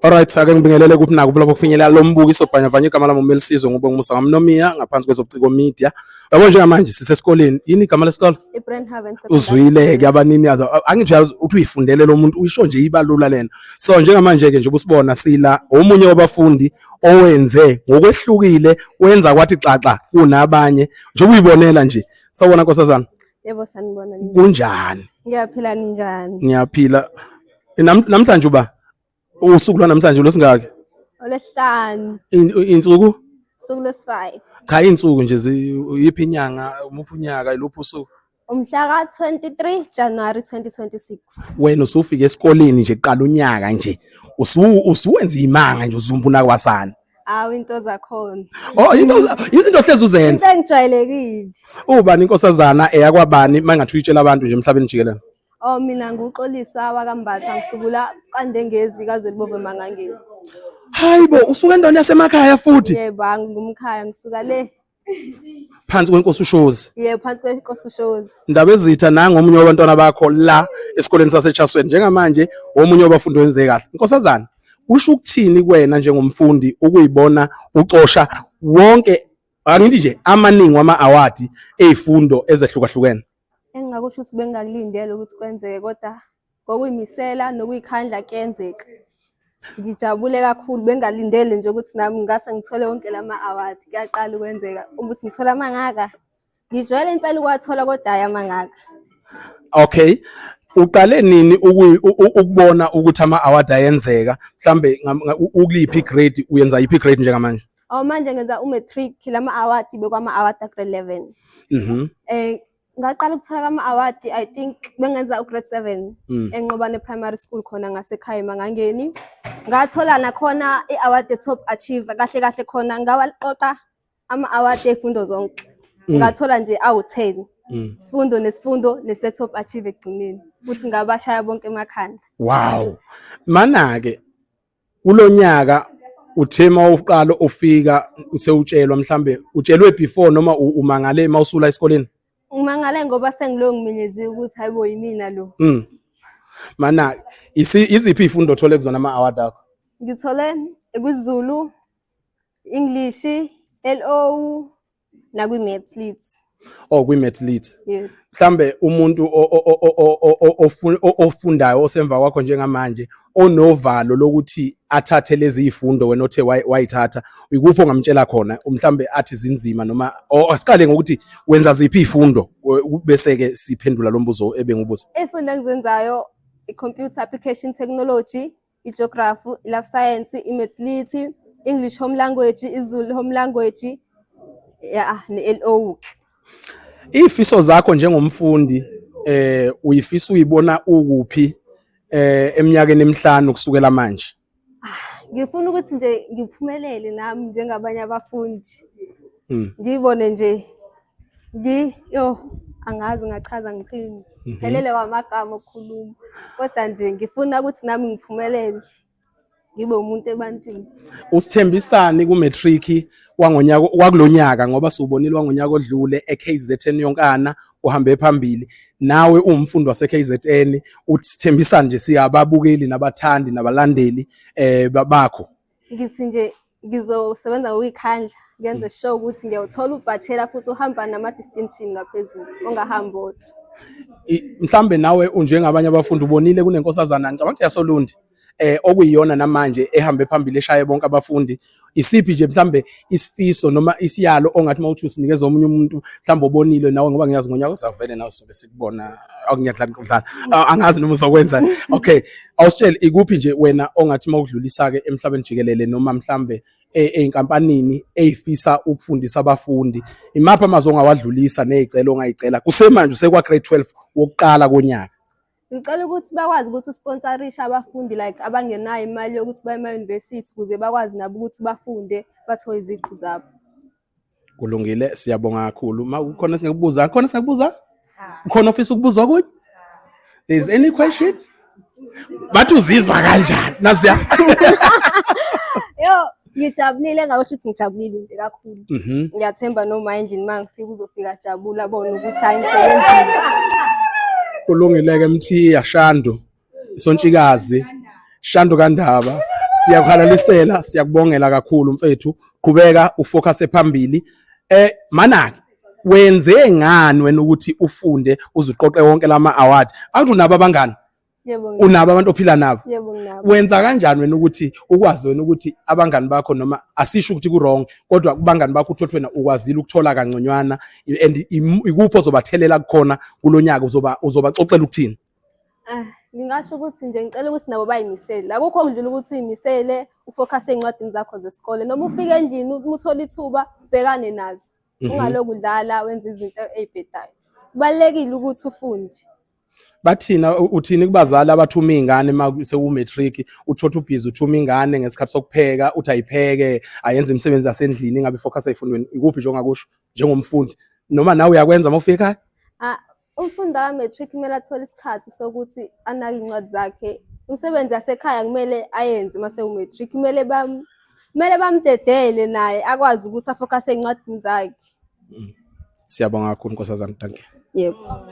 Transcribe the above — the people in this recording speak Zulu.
Alright, ake ngibingelele kuphi nakuphi lapho kufinyelela lo mbukiso bhanyabhanya. Igama lami uMelisizwe ngoba ngumusa ngamnomiya ngaphansi kwezobuciko media. Yabo, njengamanje sisesikoleni. Yini igama lesikole? I-Brenthaven Secondary. Uzwile-ke abanini yazo, angithi uyazi uthi uyifundele lo muntu, uyisho nje ibalula lena. So njengamanje-ke nje ubusibona sila omunye wabafundi owenze ngokwehlukile, wenza kwathi xaxa kunabanye nje uyibonela nje. Sawubona, nkosazana. Yebo, sanibona. Kunjani? Ngiyaphila, ninjani? Ngiyaphila. Namhlanje uba usuku lwanamhlanje lwesingaki? Olwesihlanu. Insuku? Usuku lwesi-5. Cha, iy'nsuku nje yiphi inyanga, umuphi unyaka, iluphi usuku? Umhla ka-23 January 2026. Wena usufika esikoleni nje kuqala unyaka nje, usuwenza imanga nje, uzumbuna kwasana. Awu, into zakhona. Oh, into izinto hlezi uzenza. Into engijwayelekile. Ubani inkosazana, eyakwabani, mangathi uyitshela abantu nje emhlabeni jikelele? Oh, mina nguXoliswa wakaMbatha, ngisukula kwaNdengezi kaZwelibomvu eMangangeni. Hayi bo, usuka endaweni yasemakhaya futhi? Yebo, ngumkhaya, ngisuka le. Phansi kwenkosi uShozi. Yebo, phansi kwenkosi uShozi. Ndaba ezitha, nangomunye wabantwana bakho la esikoleni saseChasweni njengamanje, omunye wabafundi wenze kahle. Nkosazana, kusho ukuthini kuwena njengomfundi ukuyibona ucosha wonke, angithi nje amaningi wama-award ey'fundo ezehlukahlukene? Engingakusho ukuthi bengingakulindele ukuthi kwenzeke, kodwa ngokuyimisela nokuyikhandla kuyenzeka. Ngijabule kakhulu, bengingalindele nje ukuthi nami ngingase ngithole wonke lama award. Kuyaqala ukwenzeka ukuthi ngithole amangaka. Ngijwayele impela ukuwathola, kodwa hhayi amangaka. Okay. Uqale nini ukubona ukuthi ama-award ayenzeka? Mhlambe ukuliphi grade, uyenza yiphi grade njengamanje? Oh, manje ngenza u-matric, lama award bekwama award grade 11. Ngaqala ukuthola kama award, I think bengenza u-grade 7 eNqobane Primary School khona ngasekhaya eMangangeni. Ngathola nakhona i-award ye-top achiever, kahle kahle khona ngawaqoqa ama-award ey'fundo zonke. Ngathola nje awu-10. Sifundo nesifundo nese-top achiever ekugcineni. Futhi ngabashaya bonke emakhanda. Wow. Mana-ke kulonyaka uthe mawuqala ufika usewutshelwa, mhlambe utshelwe before noma umangale mawusula esikoleni? Ngimangale ngoba sengilo ngimenyeziwe ukuthi hayibo, yimina lo. Mana iziphi izifundo othole kuzona ama-award akho? Ngithole kwisiZulu, English, LO nakwi-Maths Lit. Oh, kwi-Maths Lit. Yes. Mhlambe umuntu ofundayo osemva kwakho njengamanje onovalo lokuthi athathe lezi zifundo wena othe wayithatha, ikuphi ongamtshela khona, mhlambe athi zinzima, noma asiqale ngokuthi wenza ziphi izifundo, bese ke siphendula lo mbuzo ebengubuza? Izifundo engizenzayo i-computer application technology, i-geography, i-life science, i-maths lit, English home language, isiZulu home language, yeah, ne-LO. Ifiso zakho njengomfundi, uyifisa uyibona ukuphi eminyakeni emihlanu kusukela manje? Ngifuna ukuthi nje ngiphumelele nami njengabanye abafundi. Ngibone nje ngi yo angazi ngachaza ngithini. Phelele wamagama okukhuluma. Kodwa nje ngifuna ukuthi nami ngiphumelele. Ngibe umuntu ebantwini. Usithembisani ku-matric wangonyaka wakulonyaka, ngoba siwubonile wangonyaka odlule eKZN yonkana uhambe phambili, nawe uwumfundi wase-KZN, usithembisani nje siyababukeli nabathandi nabalandeli bakho? Ngithi nje ngizosebenza ngokuyikhandla, ngenze sure ukuthi ngiyawuthola ubachelor, futhi uhamba nama-distinction ngaphezulu, ongahambi wodwa. Mhlambe nawe unjengabanye abafundi, ubonile kunenkosazana, ngicabanga ukuthi yasoLundi, okuyiyona namanje ehambe phambili, eshaye bonke abafundi. Isiphi nje mhlambe isifiso noma isiyalo ongathi mawuthi usinikeza omunye umuntu mhlambe obonile nawe, ngoba ngiyazi ngonyaka uzavele nawe sobe sikubona okungiyadlala ngidlala, angazi noma uzokwenza? Okay, awusitshele, ikuphi nje wena ongathi mawudlulisa ke emhlabeni jikelele noma mhlambe ey'nkampanini ey'fisa ukufundisa abafundi, imaphi amazwi ongawadlulisa ney'celo ongayicela kusemanje usekwa grade 12 wokuqala konyaka? Ngicela ukuthi bakwazi ukuthi usponsorishe abafundi, like abangenayo imali yokuthi baye ema-university, ukuze bakwazi nabo ukuthi bafunde, bathole iziqu zabo. Kulungile, siyabonga kakhulu. Ma kukhona singakubuza, khona singakubuza? Khona ofisa ukubuza okunye? There is any question? Bathi uzizwa kanjani? Naziya. Yo, ngijabulile, engakusho ukuthi ngijabulile nje kakhulu. Ngiyathemba noma endlini uma ngifika uzofika ajabule, abone ukuthi hayi, ngisebenzile. Kulungile ke, Mthiya Shandu. Sontshikazi. Shandu kaNdaba. Siyakuhalalisela, siyakubongela kakhulu mfethu. Qhubeka ufocus phambili. Manake wenze ngani wena ukuthi ufunde uzuqoqe wonke lama award? Awuthi unabo abangani? Yebo. Unabo abantu ophila nabo? Yebo, nginabo. Wenza kanjani wena ukuthi ukwazi wena ukuthi abangani bakho, noma asisho ukuthi ku wrong, kodwa kubangani bakho uthothe wena ukwazile ukuthola kangconywana, and ikuphi ozobathelela kukhona kulonyaka, uzobaxoxela ukuthini? Ah, ngingasho ukuthi nje ngicela ukuthi nabo bayimisele. Akukho okudlula ukuthi uyimisele, ufocus ey'ncwadini zakho zesikole. Noma ufike endlini, uma uthola ithuba, ubhekane nazo. Ungaloku udlala wenza izinto ey'bhedayo. Kubalulekile ukuthi ufunde. Bathina, uthini kubazali abathuma iy'ngane uma sewu-matric, uthotha ubhizi uthuma ingane ngesikhathi sokupheka, uthi ayipheke, ayenze imisebenzi yasendlini, ingabe ifocus ey'fundweni? Ikuphi nje ongakusho njengomfundi, noma nawe uyakwenza uma ufika ekhaya? Ah, umfundi ka-matric kumele athole isikhathi sokuthi anake iy'ncwadi zakhe. Imisebenzi yasekhaya kumele ayenze uma sewu-matric. Kumele bamdedele naye akwazi ukuthi afocus ey'ncwadini zakhe. Siyabonga kakhulu, nkosazana, thank you. Yebo.